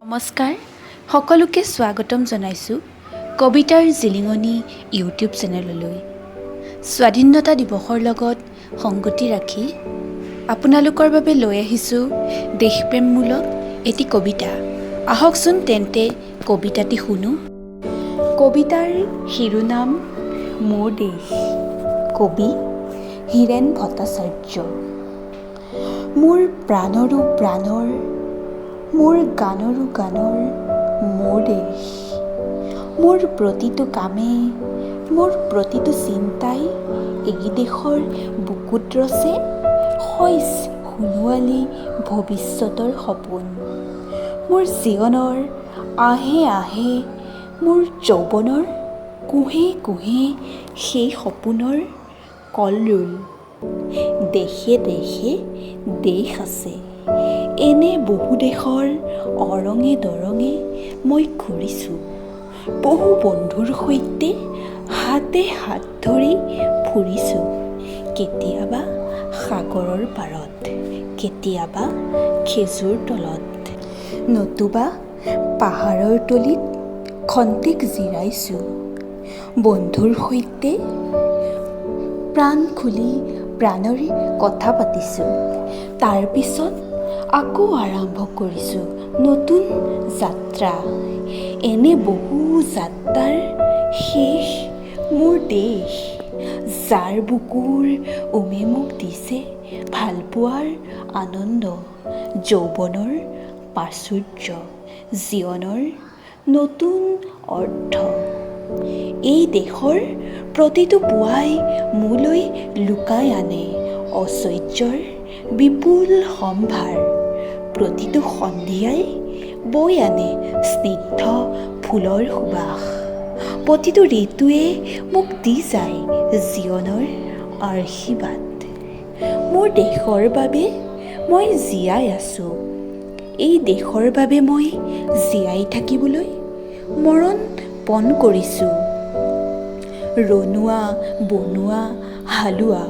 নমস্কাৰ, সকলোকে স্বাগতম জনাইছোঁ কবিতাৰ জিলিঙনি ইউটিউব চেনেললৈ। স্বাধীনতা দিৱসৰ লগত সংগতি ৰাখি আপোনালোকৰ বাবে লৈ আহিছোঁ দেশপ্ৰেমমূলক এটি কবিতা। আহকচোন তেন্তে কবিতাটি শুনো। কবিতাৰ শিৰোনাম মোৰ দেশ। কবি হীৰেণ ভট্টাচাৰ্য। মোৰ প্ৰাণৰো প্ৰাণৰ, মোৰ গানৰো গানৰ মোৰ দেশ। মোৰ প্ৰতিটো কামে, মোৰ প্ৰতিটো চিন্তাই এই দেশৰ বুকুত ৰচে শইচ সোণোৱালী ভৱিষ্যতৰ সপোন। মোৰ জীৱনৰ আঁহে আঁহে, মোৰ যৌৱনৰ কোঁহে কোঁহে সেই সপোনৰ কলৰোল। দেশে দেশে দেশ আছে, এনে বহু দেশৰ অৰঙে দৰঙে মই ঘূৰিছোঁ। বহু বন্ধুৰ সৈতে হাতে হাত ধৰি ফুৰিছোঁ। কেতিয়াবা সাগৰৰ পাৰত, কেতিয়াবা খেজুৰ তলত, নতুবা পাহাৰৰ তলিত খন্তেক জিৰাইছোঁ। বন্ধুৰ সৈতে প্ৰাণ খুলি প্ৰাণৰে কথা পাতিছোঁ। তাৰপিছত আকৌ আৰম্ভ কৰিছোঁ নতুন যাত্ৰা। এনে বহু যাত্ৰাৰ শেষ মোৰ দেশ, যাৰ বুকুৰ উমে মোক দিছে ভালপোৱাৰ আনন্দ, যৌৱনৰ প্ৰাচুৰ্য, জীৱনৰ নতুন অৰ্থ। এই দেশৰ প্ৰতিটো পুৱাই মোলৈ লুকাই আনে ঐশ্বৰ্যৰ বিপুল সম্ভাৰ। প্ৰতিটো সন্ধিয়াই বৈ আনে স্নিগ্ধ ফুলৰ সুবাস। প্ৰতিটো ঋতুৱে মোক দি যায় জীৱনৰ আশীৰ্বাদ। মোৰ দেশৰ বাবে মই জীয়াই আছোঁ। এই দেশৰ বাবে মই জীয়াই থাকিবলৈ মৰণ পণ কৰিছোঁ। ৰণুৱা, বনুৱা, হালোৱা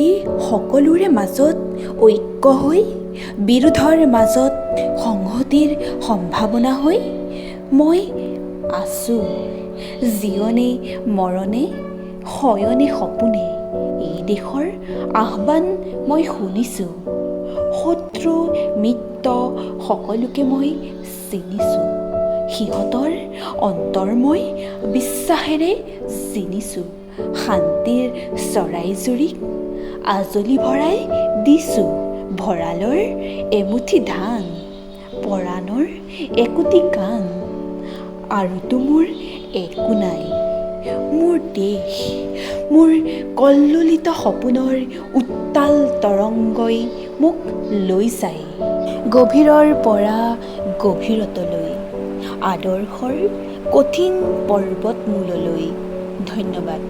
এই সকলোৰে মাজত ঐক্য হৈ, বিৰোধৰ মাজত সংহতিৰ সম্ভাৱনা হৈ মই আছোঁ। জীৱনে মৰণে, শয়নে সপোনে এই দেশৰ আহ্বান মই শুনিছোঁ। শত্ৰু মিত্ৰ সকলোকে মই চিনিছোঁ। সিহঁতৰ অন্তৰ মই বিশ্বাসেৰে জিনিছোঁ। শান্তিৰ চৰাইজুৰিক আঁজলি ভৰাই দিছোঁ ভঁৰালৰ এমুঠি ধান, পৰাণৰ একোটি গান। আৰুতো মোৰ একো নাই। মোৰ দেশ, মোৰ কল্লোলিত সপোনৰ উত্তাল তৰংগই মোক লৈ যায় গভীৰৰ পৰা গভীৰতলৈ, আদৰ্শৰ কঠিন পৰ্বতমূললৈ। ধন্যবাদ।